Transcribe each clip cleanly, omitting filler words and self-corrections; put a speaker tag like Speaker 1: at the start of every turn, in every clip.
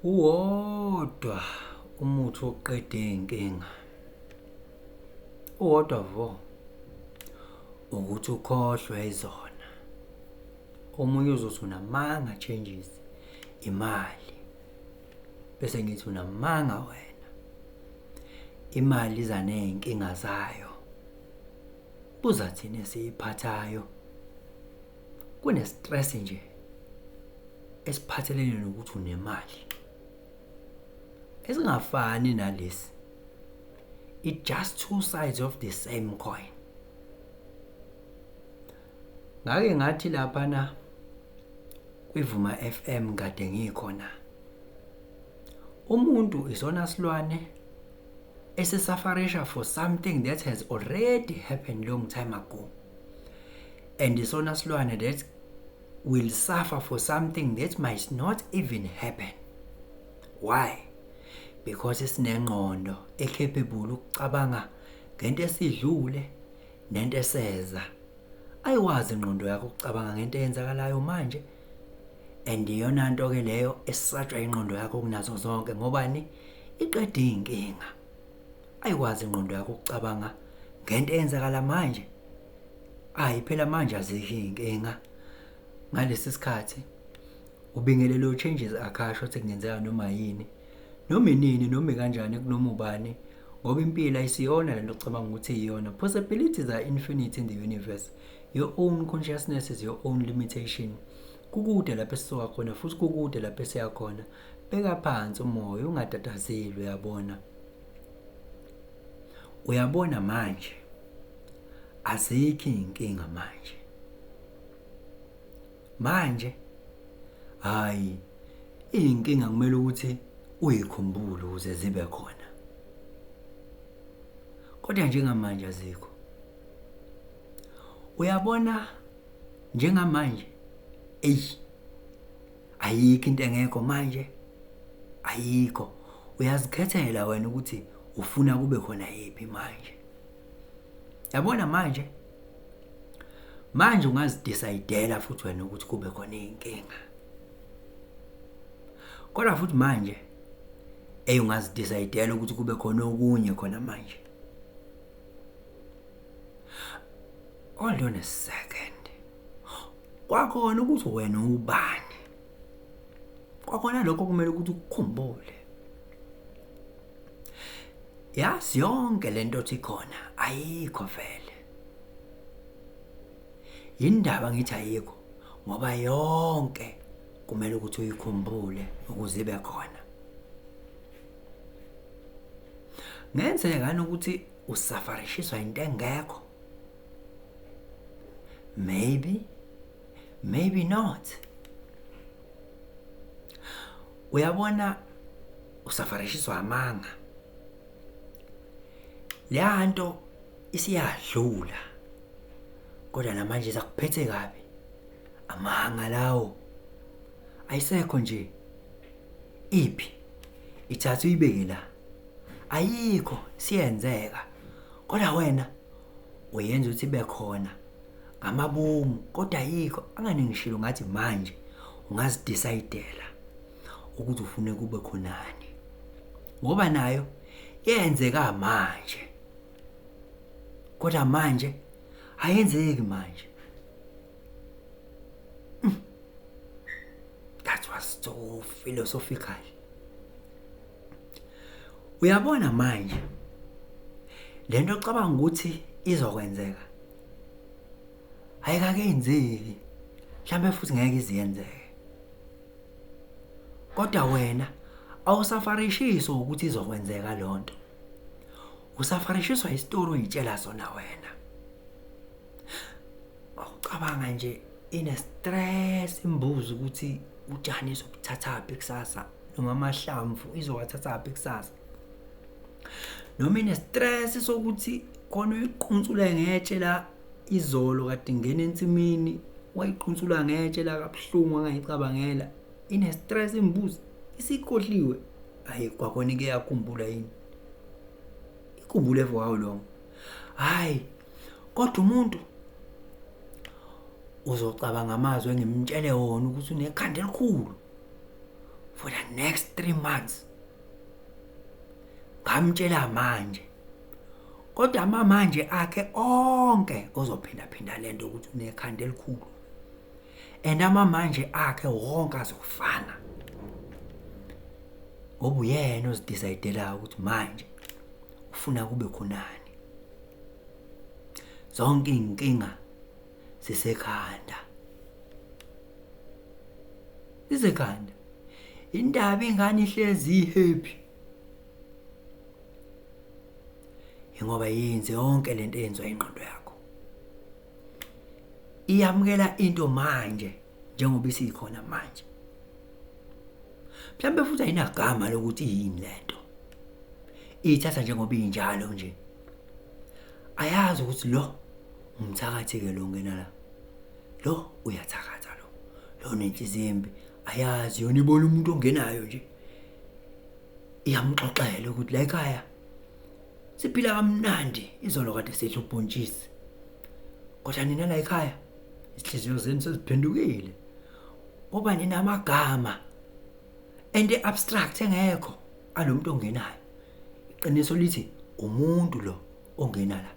Speaker 1: Uwodwa umuthi wokuqeda iy'nkinga, uwodwa vo, ukuthi ukhohlwe yizona. Omunye uzothi unamanga changes, imali, bese ngithi unamanga wena. Imali iza ney'nkinga zayo. Buza thina esiyiphathayo. Kune-stress nje esiphathelene nokuthi unemali esingafani nalesi. It just two sides of the same coin. Ngake ngathi laphana kwiVuma FM kade ngikhona. Umuntu isona silwane esisafarisha for something that has already happened long time ago. And isona silwane that will suffer for something that might not even happen. Why? Because sinengqondo ecapable ukucabanga ngento esidlule nento eseza. Ayikwazi ingqondo yakho ukucabanga ngento eyenzakalayo manje. And iyona nto ke leyo esatshwa ingqondo yakho kunazo zonke ngobani? Iqeda inkinga. Ayikwazi ingqondo yakho ukucabanga ngento eyenzakala manje. Ayi phela manje azikho iy'nkinga. Ngalesi sikhathi ubingelelo changes akasho ukuthi kungenzeka noma yini, noma inini, noma ikanjani, kunoma ubani, ngoba impilo ayisiyona lento ocabanga ukuthi iyona. Possibilities are infinite in the universe. Your own consciousness is your own limitation. Kukude lapho esisuka khona futhi kukude lapho esiya khona. Beka phansi umoya, ungatatazeli, uyabona. Uyabona manje, azikho iy'nkinga manje. Manje hayi, iy'nkinga kumele ukuthi uyikhumbule ukuze zibe khona. Kodwa njengamanje azikho. Uyabona njengamanje, eyi, ayikho into engekho manje, ayikho. Uyazikhethela wena ukuthi ufuna kube khona yiphi manje. Yabona manje, manje ungazidecide-ela futhi wena ukuthi kube khona iy'nkinga. Kodwa futhi manje, eyi ungazidecide-ela ukuthi kube khona okunye khona manje. Hold on a second. Kwakhona ukuthi wena ubani. Kwakhona lokho kumele ukuthi ukukhumbule. Yazi yonke lento othi khona ayikho vele. Yindaba ngithi ayikho ngoba yonke kumele ukuthi uyikhumbule ukuze ibe khona. Ngenzeka ukuthi usafarishiswa into engekho. Maybe, maybe not. Uyabona usafarishiswa amanga. Leya nto isiyadlula. Kodwa namanje isakuphethe kabi. Amanga lawo. Ayisekho nje. Iphi? Ithatha uyibeke la. Ayikho, siyenzeka. Kodwa wena uyenza ukuthi ibe khona ngamabomu kodwa ayikho. Angani ngishilo ngathi manje ungazidecide-ela ukuthi ufune kube khonani. Ngoba nayo yenzeka manje. Kodwa manje ayenzeki manje. That was so philosophical. Uyabona manje lento ocabanga ukuthi izokwenzeka ayikakenzeki, mhlambe futhi ngeke iziyenzeke. Kodwa wena awusafarishiswa ukuthi izokwenzeka lonto. Usafarishiswa isitori oyitshela sona wena. Awucabanga nje ine stress imbuzi ukuthi utshani izobuthathaphi kusasa noma amahlamvu izowathathaphi kusasa. Noma ine stress sokuthi khona uyiquntsule ngetshe la izolo kade ingena ensimini wayiquntsula ngetshe la kabuhlungu angayicabangela. Ine stress imbuzi isikhohliwe. Hayi kwakhona ike yakhumbula yini? Ikhumbule for how long? Hayi kodwa umuntu uzocabanga amazwi engimtshele wona ukuthi unekhanda elikhulu. for the next 3 months. Ngamtshela manje, kodwa manje akhe onke ozophinda phinda lento ukuthi unekhanda elikhulu, and amamanje akhe wonke azofana, ngoba uyena ozidecide-elayo ukuthi manje ufuna kube khonani. Zonke iy'nkinga zisekhanda, isekhanda. Indaba ingane ihlezi ihappy ingoba yenze yonke lento eyenziwa ingqondo yakho. Iyamukela into manje njengoba isikhona manje. Mhlawumbe futhi ayinagama lokuthi yini lento, ithatha njengoba injalo nje. Ayazi ukuthi lo umthakathi-ke lo ngena la, lo uyathakatha, lo nenhliziyo embi. Ayazi yona, ibona umuntu ongenayo nje iyamxoxela ukuthi la ekhaya siphila kamnandi, izolo kade sidla ubhontshisi, kodwa nina la ekhaya izinhliziyo zenu seziphendukile ngoba ninamagama and abstract engekho alomuntu ongenayo. Iqiniso lithi umuntu lo ongena la,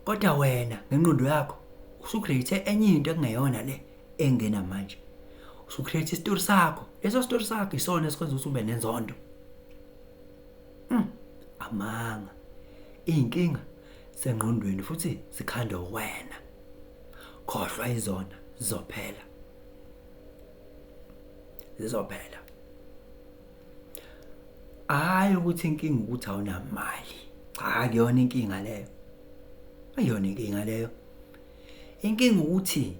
Speaker 1: kodwa wena ngengqondo yakho usucreate enye into ekungeyona le engena manje. Usucreate isitori sakho, leso story sakho isona esikwenza ukuthi ube nenzondo. Amanga, iy'nkinga sengqondweni futhi zikhanda wena. Khohlwa izona, zizophela, zizophela. Hhayi ukuthi inkinga ukuthi awunamali, cha, akuyona inkinga leyo, ayiyona inkinga leyo. Inkinga ukuthi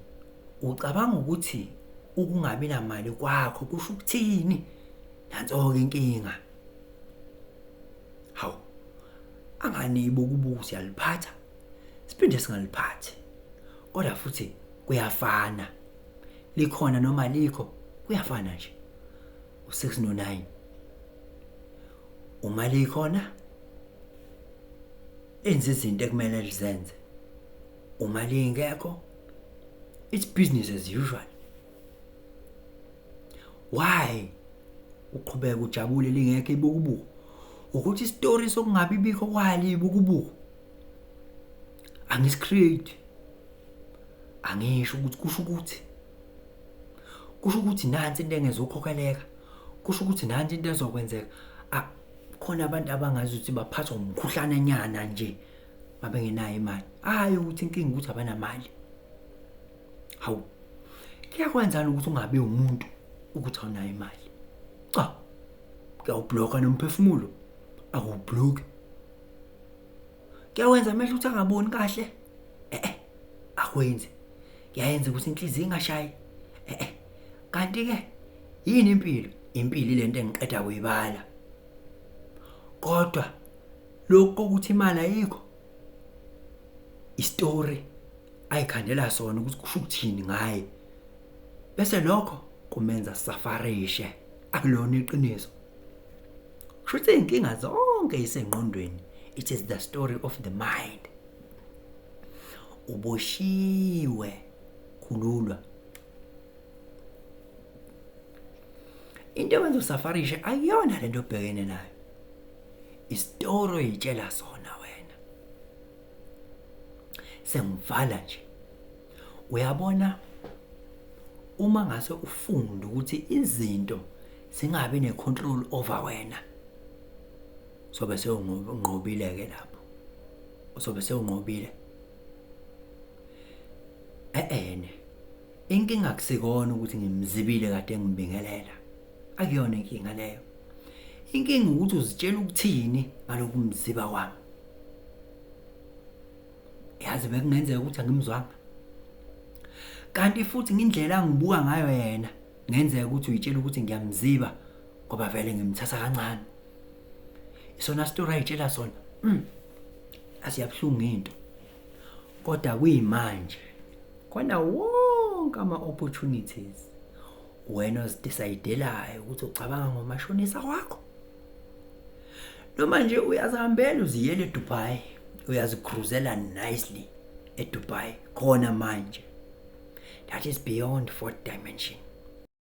Speaker 1: ucabanga ukuthi ukungabi namali kwakho kusho ukuthini. Nanso-ke inkinga. Hawu, angani ibukubuku siyaliphatha siphinde singaliphathi, kodwa futhi kuyafana, likhona noma likho kuyafana nje. U6 no9 uma likhona enza izinto ekumele lizenze, uma lingekho it's business as usual. Why uqhubeka ujabule lingekho ibukubuku? Ukuthi isitori sokungabi bikho kwali ibukubuku angisicreate, angisho ukuthi kusho ukuthi kusho ukuthi nansi into engezokhokheleka, kusho ukuthi nansi into ezokwenzeka. Khona abantu abangazi ukuthi baphathwa umkhuhlane nyana nje babengenayo imali. Hayi ukuthi inkinga ukuthi abanamali. Hawu, kuyakwenzani ukuthi ungabi umuntu ukuthi awunayo imali? Cha, kuyawubhlokha nomphefumulo, akuwubhlokhi. Kuyawenza amehlo ukuthi angaboni kahle, akwenzi. Kuyayenza ukuthi inhliziyo ingashayi, Kanti-ke yini impilo? Impilo ilento engiqeda kuyibala. Kodwa lokhu kokuthi imali ayikho, isitori ayikhandela sona ukuthi kusho ukuthini ngaye, bese lokho kumenza safarishe. Akulona iqiniso. Kusho ukuthi iy'nkinga zonke isengqondweni. It is the story of the mind. Uboshiwe, khululwa. Into ewenza usafarishe akuyona lento obhekene nayo, isitori oyitshela sona wena. Sengivala nje, uyabona, uma ngase ufunde ukuthi izinto zingabi ne-control over wena, sobe sewunqobile-ke lapho, usobe sewunqobile. E-ene inkinga akusikona ukuthi ngimzibile kade ngibingelela, akuyona inkinga leyo. Inkinga ukuthi uzitshela ukuthini ngalokhu mziba kwami. Yazi bekungenzeka ukuthi angimzwanga, kanti futhi ngindlela angibuka ngayo yena ngenzeka ukuthi uyitshela ukuthi ngiyamziba ngoba vele ngimthatha kancane. Isona story ayitshela sona, asiyabuhlungu into, kodwa kuyimanje khona wonke ama-opportunities wena ozidecide-elayo ukuthi ucabanga ngomashonisa wakho, noma nje uyazihambela uziyela eDubai, uyazicruisela nicely eDubai khona manje. That is beyond fourth dimension.